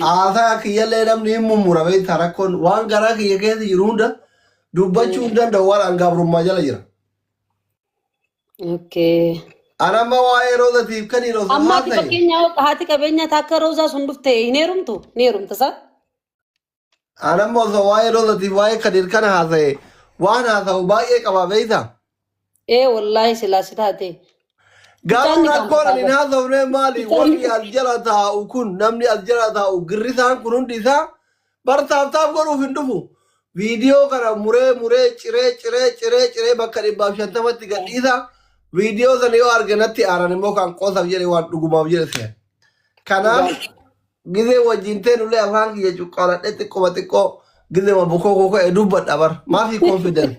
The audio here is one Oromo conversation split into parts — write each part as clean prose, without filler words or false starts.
Haasaa kiyyallee namni hin mummura beektaa rakkoon waan garaa kiyya keessa jiru hunda dubbachuu hin danda'u waan angabrummaa jala jira. Okay. An amma waa'ee roozatiif kan hin osoo Amma ati haasa'e. fakkeenya haati qabeenyaa takka roozaa sun dhufte hin heerumtu? Ni heerumta sa? An amma osoo waa'ee roozatiif waa'ee kadir kana haasa'e waan haasa'u baay'ee qaba beektaa. Ee wallaahi silaa si taate. Garuu Mucaan ni rakkoon ani hin qaanfataa haasofne maali? Mucaan Warri as jala taa'u kun namni as jala taa'u girrisaan kun hundi isaa bar taaftaaf godhuuf hin dhufu. Viidiyoo kana muree muree ciree ciree ciree ciree bakka 150tti gadhiisa. Viidiyoo sana yoo arge natti aaran immoo kan qoosaaf jedhe waan dhugumaaf jedhe se'an. Kanaaf gizee wajjin teenullee afaan kiyya cuqqaaladhee xiqqoma xiqqoo gizee bukoo koo ka'e dubbadha bar. Maafi confident.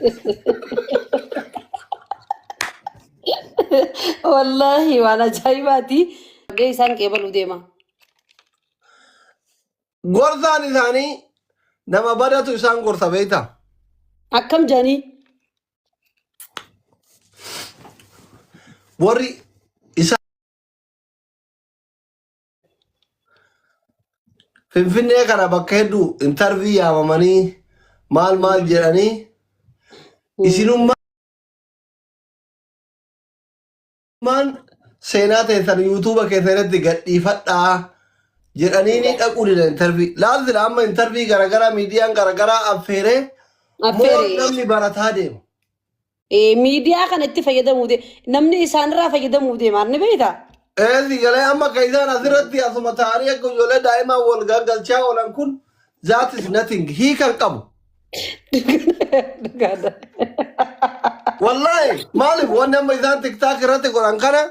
Wallaahi waan ajaa'ibaati. Gahee isaan qeebaluu deema. Gorsaan isaanii nama badatu isaan gorsa beektaa? Akkam jedhanii? Warri isaan Finfinnee kana bakka hedduu intarvii yaamamanii maal maal jedhanii isinummaan seenaa teessan yuutuuba keessan irratti gadhiifadhaa jedhanii ni dhaquu didan intarvii. Laal sila amma intarvii garaagaraa miidiyaan garaagaraa affeeree moor Affeere. namni barataa deema. Miidiyaa kana itti fayyadamuu de namni isaanirraa fayyadamuu deema ni beektaa? Eessi galee amma kan isaan asirratti asuma ta'anii akka ijoollee daa'imaa wal gaggalchaa oolan kun that is nothing hiikan qabu. Dhugaadha. Wallaahi maaliif wanni amma isaan tiktaak irratti godhan kana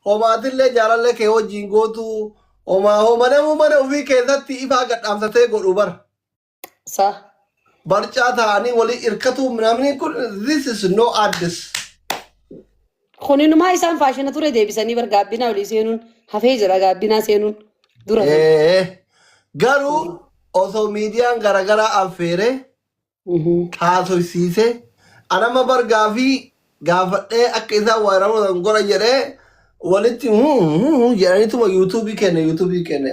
homaatillee jaalallee kee wajjin gootu homaa homa namuu mana ofii keessatti ifaa gadhaamsatee godhu bara. Sa. Barcaa ta'anii walii irkatuu namni kun this is no addis. Kuninumaa isaan faashina ture deebisanii bar gaabbinaa olii seenuun hafee jira gaabbinaa seenuun dura ture. Garuu osoo miidiyaan garaagaraa affeeree haasofsiisee anama bar gaafii gaafadhee akka isaan waa raawwatan godha jedhee walitti jedhaniituma yuutuubii kenne yuutuubii kenne.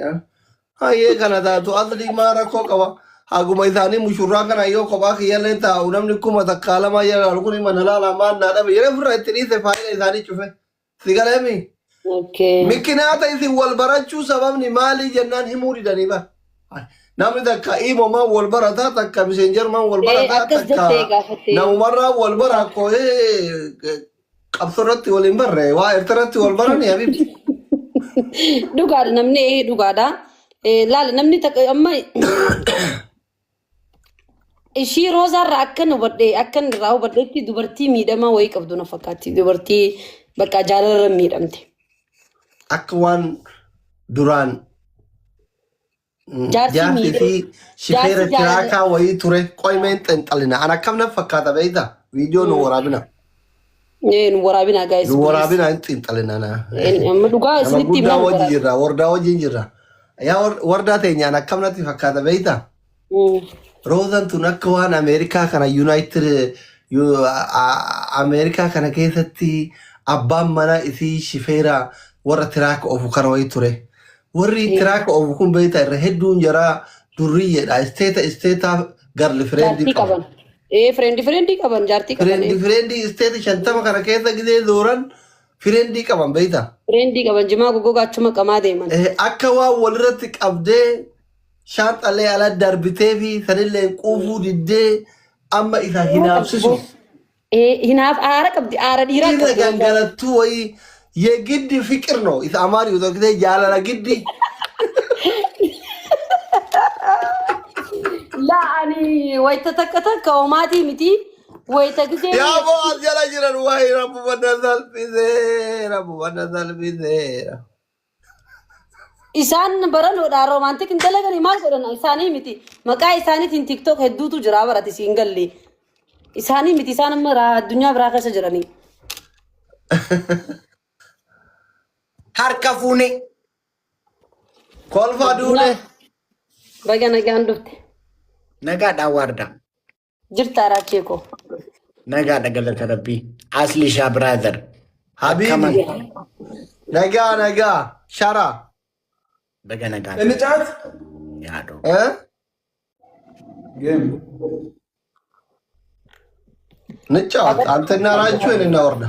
Hayyee kana taatu aslii maa rakkoo qaba. Haguma isaanii mushurraa kana yoo kophaa kiyyallee taa'u namni 1000 2 jedhan kun mana laalaa maan naa dhabe jedhee ofirraa itti dhiise faayila isaanii cufe. Si galeemi? Okay. Mikinaata isin wal barachuu sababni maalii jennaan himuu didanii bara. Namni takka iimomaan wal barataa takka miseenjarmaan wal barataa Akkas takka jettee gaafatte. namumarraa wal bara koo qabsoo irratti wal hin barre waa Eertiratti wal barani habibi. Dhugaadha namni dhugaadha. Laala namni takka amma ishii roozaarraa akkan hubadhe akkan irraa hubadhetti dubartii miidhamaa wayii qabdu na fakkaatti. Dubartii bakka jaalalarra miidhamte. Akka waan duraan Jaarsi jaarsi miidhe. fi shifeera Jaarsi jaalala. tiraakaa wayii ture qoymeen xinxalina. An akkam na fakkaata beektaa? Viidiyoo nu waraabina. Nu waraabinaa gaa'is. Nu waraabina hin xinxalina na. Amma dhugaa Nama isinitti guddaa himnaa nu wajji waraabina. jirra, wardaa wajjin jirra. Yaa wardaa teenyaan akkam natti fakkaata beektaa? Roozan tun akka waan Ameerikaa kana Yuunaayitid Ameerikaa kana keessatti abbaan mana isii shifeera warra tiraaka oofu kana wayii ture. Warri tiraaka oofu kun beektaa irra hedduun jaraa durriyyeedha. Isteeta isteetaa garli fireendii Jaartii qabu. qaban. Fireendii fireendii qaban jaartii qaban. Fireendii fireendii isteeta 50 kana keessa gizee zooran fireendii qaban beektaa. Fireendii qaban jimaa goggogaa achuma qamaa deeman. Akka waan walirratti qabdee shaanxalee ala darbitee fi sanillee quufuu diddee amma isa hinaafsisu. Hinaaf aara qabdi aara dhiiraa Irra qabdi. gangalattuu wayii yegiddi fiqir no isa amaariyu tokkitee jaalala giddi. Laa ani wayita takka takka homaatii miti wayita gisee Yaa boo as jala jiran waayii rabbuma na salphisee rabbuma na salphisee. Isaan baranoodha roomaantik hin dalaganii maal godhan isaanii miti maqaa isaaniitiin tiktok hedduutu jira barati siin galle isaanii miti isaan amma addunyaa biraa keessa jiranii. Harka fuune. Kolfa duune. Baga nagaan dhufte. Nagaadhaa waardaa. Jirta Raachee koo. Nagaadha galata rabbii. Asli shaa brother. Habibi. Nagaa nagaa. Shara. Baga nagaa. Inni caat? Haadhoo. Eh? Game. እንጫወት። አንተና ራቹ እኔና ወርዳ።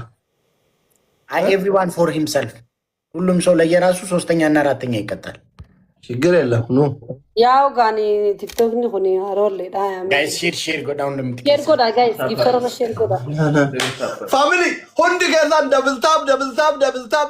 አይ፣ everyone for himself። ሁሉም ሰው ለየራሱ ሶስተኛ እና አራተኛ ይቀጣል። ችግር የለም፣ ኑ። Yaa'u gaani TikTokni kun haroolleedha. Guys, share, share godhaa hundumti Share keessan. godhaa, guys, gifterota share godhaa. Family hundi keessan double tap, double tap, double tap.